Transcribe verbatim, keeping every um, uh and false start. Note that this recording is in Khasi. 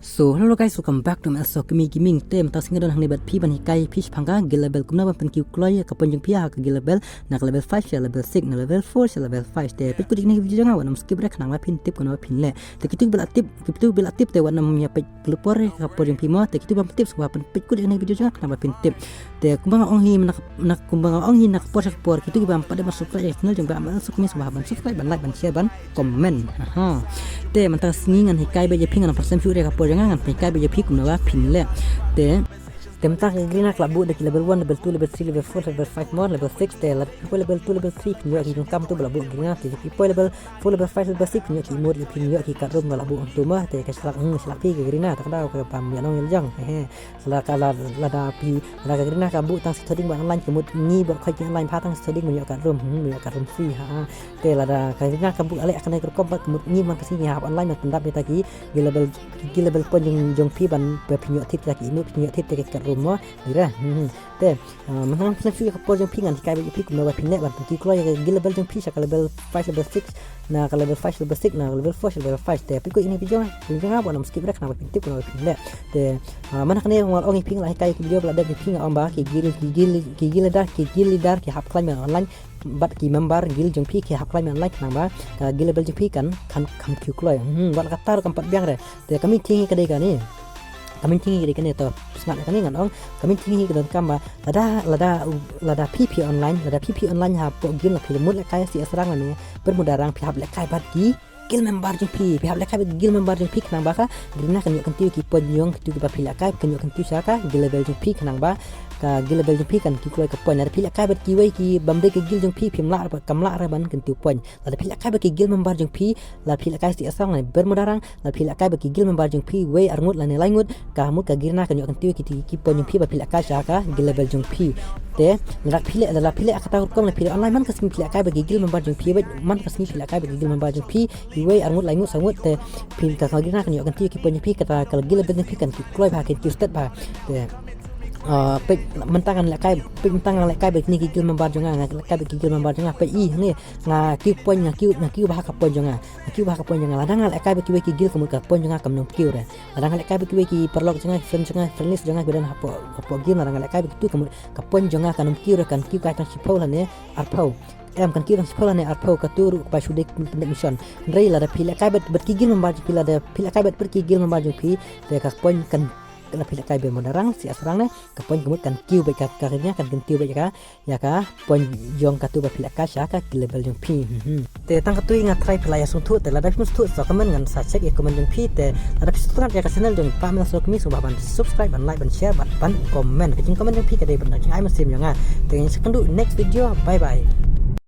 So hello guys, welcome back to my Sokmi Gaming. Te mynta sngi nga don hangne bad phi ban hikai phi shaphang ka guild level, kumno ban pyn kiew kloi ka point jong phi ha ka guild level, na ka level five sha level six, na level four sha level five. Te peit kut ïa kane ka video jong nga, wat nym skip re khnang ba phin tip kumno ba phin leh. Te kito ba la tip, kito ba la tip te wat nym ïa peit khlem por ka por jong phi mo. Te kito bym tip sngewbha peit kut ïa kane ka video jong nga khnang ba phin tip. Te kumba nga ong hi na, na kumba nga ong hi na ka por sha ka por, kito kiba ym pat dep ban subscribe ïa ka channel jong nga, ym subscribe, sngewbha ban subscribe, ban like, ban share, ban comment. Aha. Te mynta sngi ngan hikai beit ïa phi, ngan ym pat slem shuh ïa ka por jong nga, ngan hikai beit ïa phi kumno ba phin leh. Te te mynta ka Garena ka la buh da ki level one, level two, level three, level four, level five mo, level six. Te lada phi poi level two, level three phin ïoh ki jingdonkam tu ba la buh Garena. Te phi poi level four, level five, level six phin ïoh ki emote, phin ïoh ki card room ba la buh hangtu mo. Te ka shlak, hmm, shlak phi ka Garena, ta ka daw ka bam ïa nong ïa la jong. He he. Lada ka, la-, lada phi, lada ka Garena ka buh tang shi thoh ding ban online, ka mut ngi ba khoi ki online pha tang shi thoh ding ban ïoh card room, hmm, ban ïoh card room free, ha. Te lada ka Garena ka buh leh kane ka rukom bad ka mut ngi man ka sngi ngi hap online ban pyndap ïa kita ki guild level, ki guild level point jong, jong phi ban, ba phin ïoh thied kita ki emote, phin ïoh thied kita ki card room mo. Ira, hmm, hmm. Te, ah, mynta ngan pynsngew ïa ka por jong phi, ngan hikai beit ïa phi kumno ba phin leh ban pyn kiew kloi ïa ka guild level jong phi sha ka level five, level six, na ka level five, level six, na ka level four, level five. Te peit kut ïa kane ka video, kane ka video nga, wat nym skip re khnang ba phin tip kumno ba phin leh. Te, ah, mynta kane nga ong ïa phi, nga la hikai ïa ka video ba la dep ïa phi, nga ong ba ki guild, ki guild, ki guild leader, ki guild leader ki hap khlaiñ ban online bad ki member guild jong phi ki hap khlaiñ ban online khnang ba ka guild level jong phi kan, kan kham kiew kloi. Hmm, wat la katta ruh kam pat biang re. Te ka main thing hi ka dei kane. Ka main thing hi ka dei kane, to sngap ïa kane ngan ong. Ka main thing hi ka donkam ba lada, lada, lada phi phi online, lada phi phi online hapoh guild, la phi mut lehkai sih srang lane ber mudarang, phi hap lehkai bad ki guild member jong phi, phi hap lehkai bad ki guild member jong phi khnang ba ka Garena kan ïoh kyntiew ki point jong kito kiba phi lehkai, kan ïoh kyntiew sha ka guild level jong phi khnang ba ka guild level jong phi kan kiew kloi ka point. Lada phi lehkai bad kiwei ki bym dei ka guild jong phi, phim lah, kam lah re ban kyntiew point. Lada phi lehkai bad ki guild member jong phi, lada phi lehkai sih srang lane ber mudarang, lada phi lehkai bad ki guild member jong phi wei, arngut lane laingut, ka mut ka Garena kan ïoh kyntiew ki, ki point jong phi ba phi lehkai sha ka guild level jong phi. Te lada phi leh, lada phi leh kata rukom, lada phi leh online man ka sngi phi lehkai bad ki guild member jong phi, bad man ka sngi phi lehkai bad ki guild member jong phi, iwei, arngut, laingut, sawngut, te phi, ka, ka Garena kan ïoh kyntiew ki point jong phi, kata ka guild level jong phi kan kiew kloi bha, kan kiew stet bha. Te, ah, peit mynta ngan lehkai, peit mynta ngan lehkai bad kine ki guild member jong nga, ngan lehkai bad ki guild member jong nga, peit i hangne, nga kiew point, nga kiew, nga kiew bha ka point jong nga. Nga kiew bha ka point jong nga. Lada nga lehkai bad kiwei ki guild ka mut ka point jong nga kam nym kiew re. Lada nga lehkai bad kiwei ki paralok jong nga, friend jong nga, friend list jong nga kiba don hapoh, hapoh game, lada nga lehkai bad kitu ka mut ka point jong nga kan nym kiew re, kan kiew kai tang shiphew lane arphew. Em, kan kiew tang shiphew lane arphew, katu ruh kaba shu dei pyndep mission. Hynrei lada phi lehkai bad, bad ki guild member jong phi, lada phi lehkai bad, bad ki guild member jong phi, te ka point kan, lada phi lehkai bad mudarang sih srang ne, ka point ka mut kan kiew beit, ka, ka Garena kan kyntiew beit ka ïa ka point jong katu ba phi lehkai sha ka guild level jong phi. Hmm. Te tang katu nga try phi la ïa sngewthuh, te lada phim sngewthuh sa comment, ngan sa check ïa comment jong phi. Te lada phi sngewthuh ïa ka channel jong Pamela Sokmi, sngewbha ban subscribe, ban like, ban share, ban, ban comment. Ka jingcomment jong phi ka dei ban ai mynsiem jong nga. Te ngin sa ïakynduh next video. Bye bye.